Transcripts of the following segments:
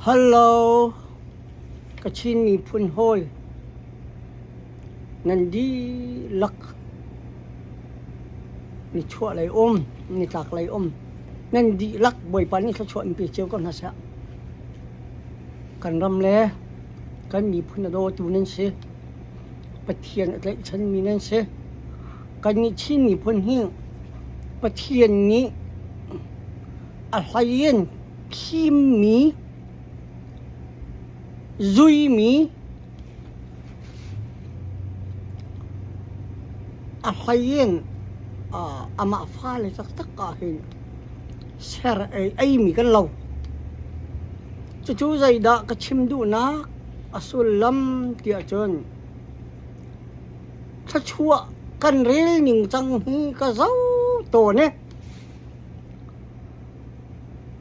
Hallo, Kachin miphun hawi nan dihlak nichuahlei um, nitlaklei um, nan dihlak Bawipa nih thluachuah in pe cio ko hna seh. Kan ram le kan miphun a dawtu nan si. Pathian a tlaihchanmi nan si. Kannih Chin miphun hi Pathian nih a hlei in thimmi, zuimi, a hlei in amah fale taktak ah hin ser eimi kan lo. Cucu zeidah ka chim duhnak a sullam tiah cun thluachuah kan rel ningcang hi ka zoh tawn i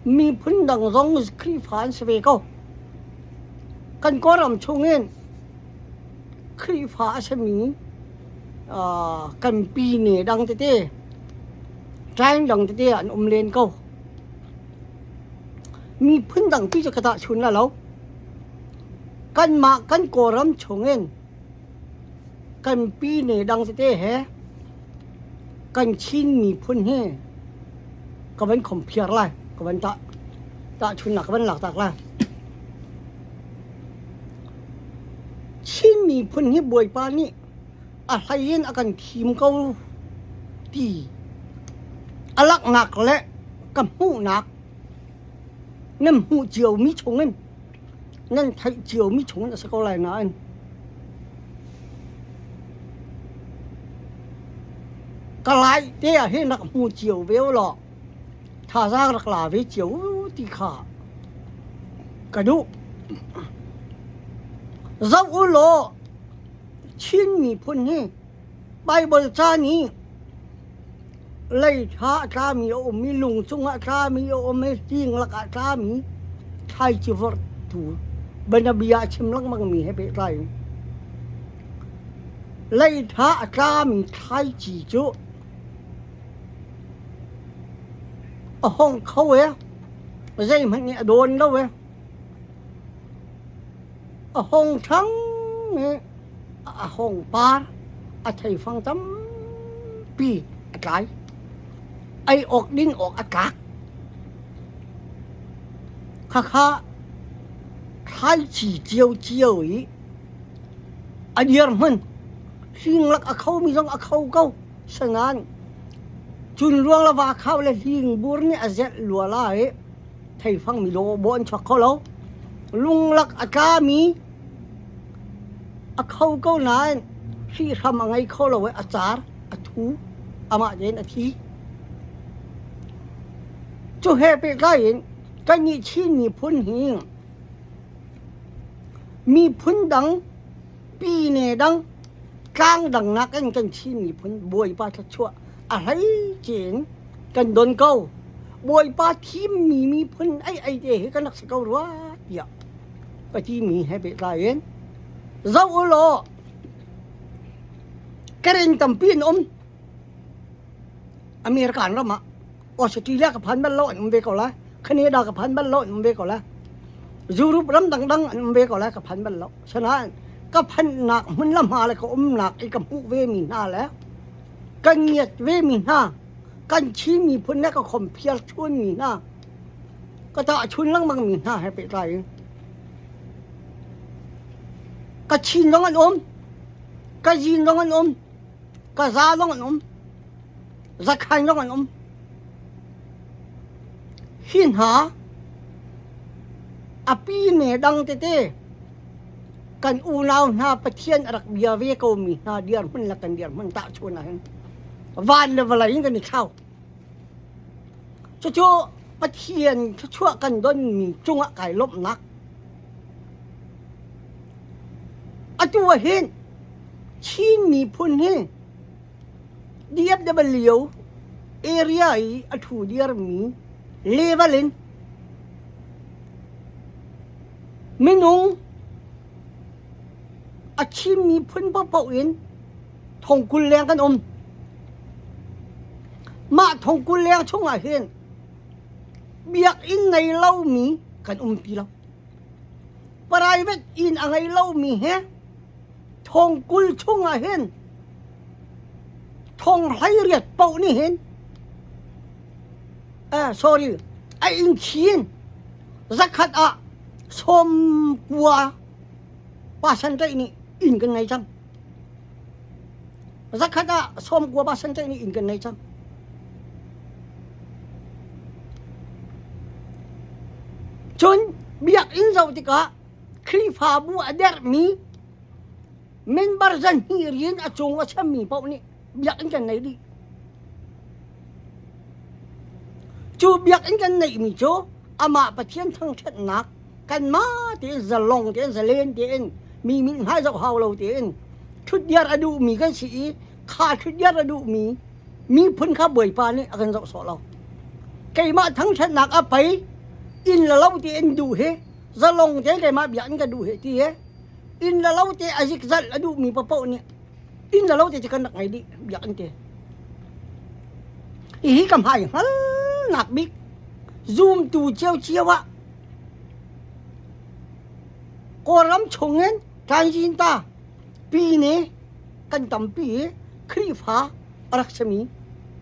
Miphun dang zong Khrihfa an si ve ko. Kan Kawlram chungin Khrihfa a simi kan pine dang tete, ṭaing dang tete an um len ko. Miphun dangpi cu ka tahchun la lo. Kanmah kan Kawlram chungin kan pine dang tete he kan Chin miphun hi ka van compare lai, ka van tah tahchunnak ka van lak tak lai. Chin miphun hi Bawipa nih a hlei in a kan thim ko ti a langhnak le ka hmuhnak nan hmuh ciomi chungin nan theih ciomi chungin a si ko lai nain ka lai te ah hin rak hmu cio ve u law thazaang rak la ve cio ti kha ka duh. Zoh u law Chin miphun hi Baibal ca nih leitha a tlami a um i lung cungah a tlami a um i hling lakah a tlami thlaici vorhtu bianabia a chim lengmangmi he pehtlai in leitha a tlami thlaici cu a hong kho e zeihmanh nih a dawn lo e a hong ṭhang i a hong par a theifang tampi a tlai ei awk din awk a tlak khakha thlaici ciocio i a dirhmun hling lak a khomi zong a kho ko sanain cun ruang le va khau le hling bur nih a zelh lua lai i theifang mi dawh an chuak kho lo. Lunglak a tlami a kho ko nain hrihhram a ngei kho lo i a car, a thu, amah tein a thi. Cu he pehtlai in kannih Chin miphun hi miphun dang, pine dang, tlang dang nakin kan Chin miphun Bawipa thluachuah a hleice in kan don ko. Bawipa thimmi miphun ei ei te hi kan rak si ko rua tiah ka timi he pehtlai in zoh u law Karen tampi an um. American ram ah Australia ka phan bal lo an um ve ko lai. Canada ka phan bal lo an um ve ko lai. Europe ram dangdang an um ve ko lai ka phan bal lo. Sanain ka phanhnak hmun le hma le ka umnak i ka hmuh ve mi hna le ka ngiat ve mi hna kan Chin miphun le ka khomphiar chun mi hna ka tahchun lengmang mi hna he pehtlai in ka Chin zong an um ka Zin zong an um ka Za zong an um Zakhain zong an um hi hna a pi ne dang tete kan unau hna Pathian a rak bia ve ko mi hna dirhmun le kan dirhmun tahchun ahhin van le vawlei in kan i thlau. Cucu Pathian thluachuah kan donmi cungah kai lawmhnak. Atu ahhin Chin miphun hi DFW area i a ṭhu dirmi level in Minung a Chinmi phun paohpaoh in thongkul leng kan um. Mah thongkul leng chungah hin biakinn ngei lomi kan um ti lo. Private inn a ngei lomi he thongkul chungah hin thong 18 paoh nih hin sorry a inn chin zakhat ah 90 percentage nih inn kan ngei cang. Zakhat ah 90 percentage nih inn kan ngei cang. Cun biakinn zoh tikah Khrihfabu a derhmi member 200 rian a cung a chammi paoh nih biakinn kan ngei dih. Cu biakinn kan neihmi cu amah Pathian thangṭhatnak kanmah tein zalong tein zalen tein mi mithmai zoh hau lo tein ṭhutdiar a duhmi kan si i kha ṭhutdiar a duhmi miphun kha Bawipa nih a kan zoh sawh lo. Keimah thangṭhatnak a pei inn le lo tein duh hi zalong tein keimah bia in ka duh hi ti hi inn le lo te a zikzalh a duhmi paoh nih inn le lo te cu kan rak ngei dih biakinn te. Hihi ka hmai hngalnak bik zumtu ciocio ah Kawlram chungin Tlanjinta pine kan tampi i Khrihfa a rak simi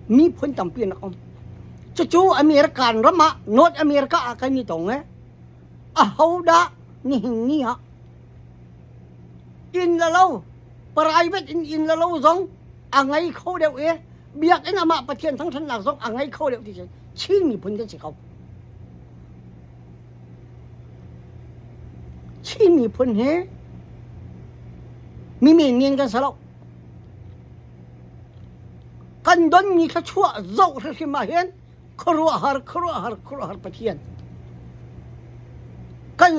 miphun tampi an rak um. Cucu American ram ah North America ah kan i tong i ahodah nihin ni ah inn le lo private in inn le lo zong a ngei kho deuh i biakinn amah Pathian thangṭhatnak zong a ngei kho deuh ti cu Chin miphun kan si ko. Chin miphun hi mi menmen kan si lo. Kan donmi thluachuah zoh hrimhrim ah hin khuaruahhar khuaruahhar khuaruahhar Pathian kan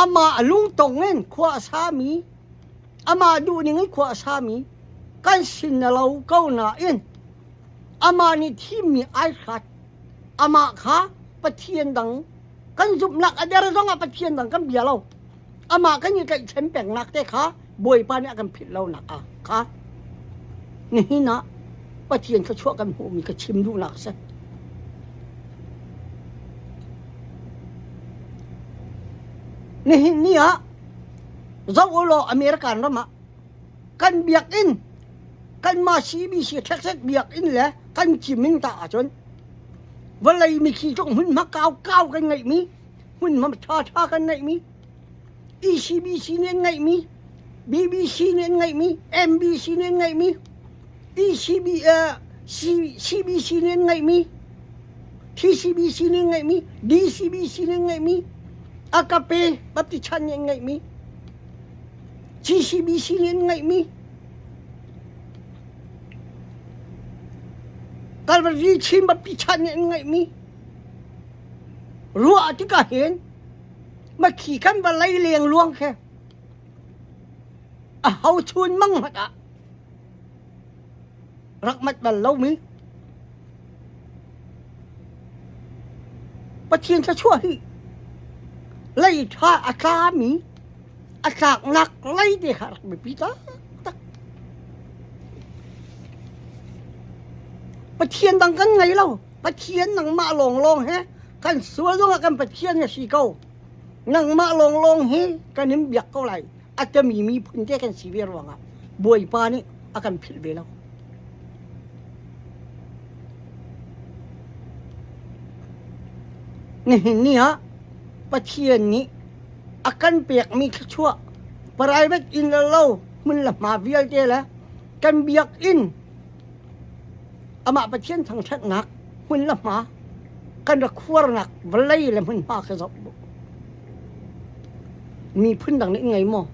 amah lungtong in khua a sami amah duhning in khua a sami kan sin na lo ko nain amah nih thimmi ai hrat amah kha Pathian dang kan zumhnak a der zong ah Pathian dang kan bia lo amah kan i tlaihchan pengnak te kha Bawipa nih a kan philh lonak ah kha nihin ah Pathian thluachuah kan hmuhmi ka chim duhnak a si. Nihin ni ah zoh u law American ram ah kan biakinn kanmah CBC Texas biakinn le kan cimin ta ahcun vawlei mithi tluk hmunhma kau kau kan ngeihmi hmunhma ṭha ṭha kan ngeihmi ECBC nih an ngeihmi BBC nih an ngeihmi MBC nih an ngeihmi ECB CBC nih an ngeihmi TCBC nih an ngeihmi DCBC nih an ngeihmi Agape Baptist Church nih an ngeihmi GCBC nih an ngeihmi Calvary Chin Baptist Church nih an ngeihmi ruah tikah hin makhi kan vawlei lengluang khi a ho chun mang hmanh ah rak mat bal lomi Pathian thluachuah hi lei ṭha a tlami a tlaknak lei te kha rak biapi taktak. Pathian dang kan ngei lo. Pathian nangmah lawnglawng he kan sual zongah kan Pathian na si ko. Nangmah lawnglawng hi kan in biak ko lai. A tami miphun te kan si ve ruangah Bawipa nih a kan philh ve lo. Nihin ni ah Pathian nih a kan pekmi thluachuah private inn le lo hmun le hma vialte le kan biakinn amah Pathian thangṭhatnak hmun le hma kan rak khuarnak vawlei le hmunhma kha zoh bu. Miphun dang nih ngei maw?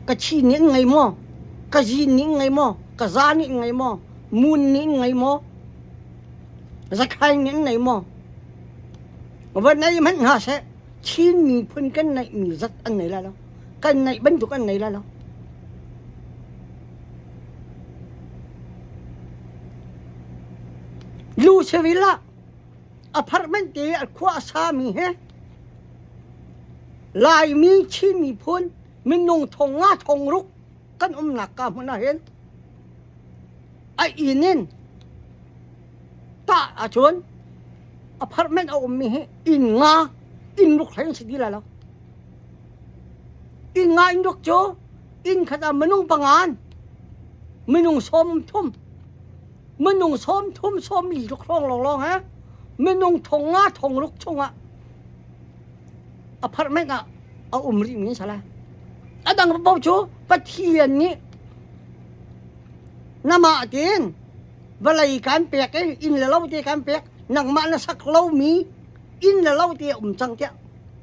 Kachin nih ngei maw? Kazin nih ngei maw? Kaza nih ngei maw? Mun nih ngei maw? Zakhai nih ngei maw? Va nei hmanh hna seh Chin miphun kan neihmi zat an nei lai lo. Kan neih bantuk an nei lai lo. Louisville ah apartment te a khua a sami he Laimi Chin miphun minung 5,000 6,000 kan umnak ka hmun ah hin a inn in tah ahcun apartment a ummi hi inn nga. Inn ruk hlei an si ti lai lo. Inn nga inn ruk cu inn khat ah minung pangan, minung 30, minung 30 40 ruk hrawng lawnglawng he minung thong nga thong ruk chungah apartment ah a um rih mi an si lai. A dang paoh cu Pathian nih namah tiin vawlei kan pek i inn le lo te kan pek nangmah na sak lomi inn le lo te a um cang tiah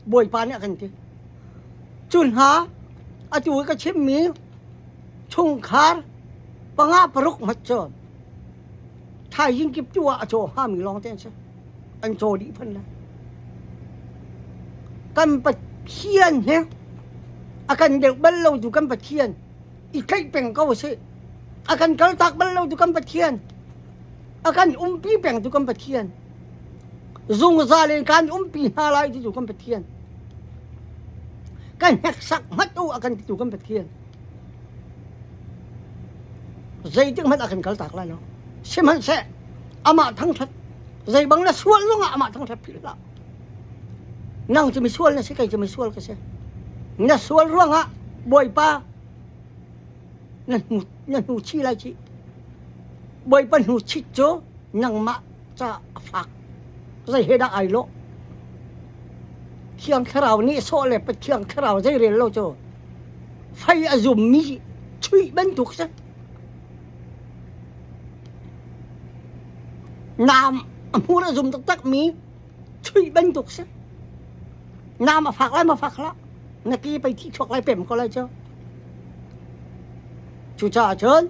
Bawipa nih a kan ti. Cu hna atu i ka chimmi chungkhar panga paruk hmat cu thaizing kip tu ah a caw hngami lawng te an si. An caw dih phan lai. Kan Pathian hi a kan deuh bal lo tu kan Pathian i tlaih peng ko sih. A kan kaltak bal lo tu kan Pathian. A kan umpi peng tu kan Pathian. Zungzal in kan umpi hna lai ti tu kan Pathian. Kan hneksak hmat u a kan ti tu kan Pathian. Zeitik hmanh a kan kaltak lai lo. Sihmanhseh amah thangṭhat zei bang na sual zongah amah thangṭhat philh hlah. Nang cu misual na si, kei cu misual ka si. Na sual ruangah Bawipa na hnu na hnu chih lai cih. Bawipa hnu chit cu nangmah ca a fak. Zei he dah ai lawh? Thiang Thlarau nih sawh le Pathiang Thlarau zei rel lo cu fei a zummi chuih bantuk si. Naam a hmur a zum taktakmi chuih bantuk si. Naam a fak lai ma fak hlah. Na ki pei thi chuak lai pem ko lai cu. Cucaah cun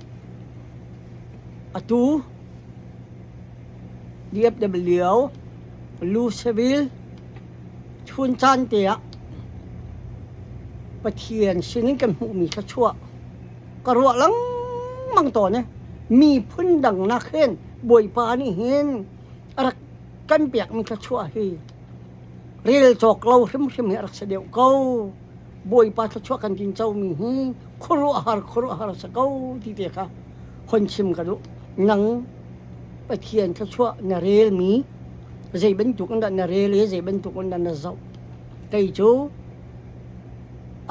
atu DFW Louisville chun caan te ah Pathian sinin kan hmuhmi thluachuah ka ruah lengmang tawn i miphun dang nak hin Bawipa nih hin a rak kan pekmi thluachuah hi rel cawk lo hrimhrim hi a rak si deuh ko. Bawipa thluachuah kan tincomi hi khuaruahhar khuaruahhar a si ko ti te kha hon chim ka duh. Nang Pathian thluachuah na relmi zei bantuk in dah na rel i zei bantuk in dah na zoh. Kei cu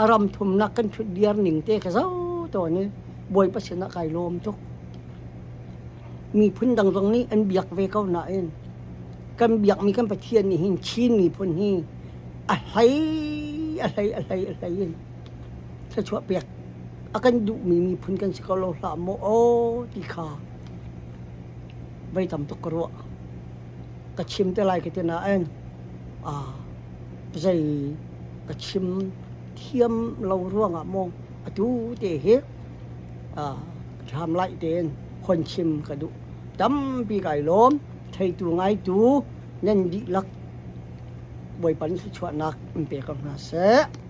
a ram thumnak kan ṭhut diar ning te ka zoh tawn i Bawipa sinah kai lawm tuk. Miphun dang zong nih an biak ve ko nain kan biakmi kan Pathian nih hin Chin miphun hi a hlei a hlei a hlei a hlei in thluachuah pek a kan duhmi miphun kan si ko lo hlah maw aw ti kha voi tam tuk ka ruah. Ka chim te lai ka ti nain zei ka chim thiam lo ruangah maw atu te hi hram laih tein hon chim ka duh. Tampi kai lawm. Theitu ngaitu nan dihlak Bawipa nih thluachuahnak in pe ko hna seh.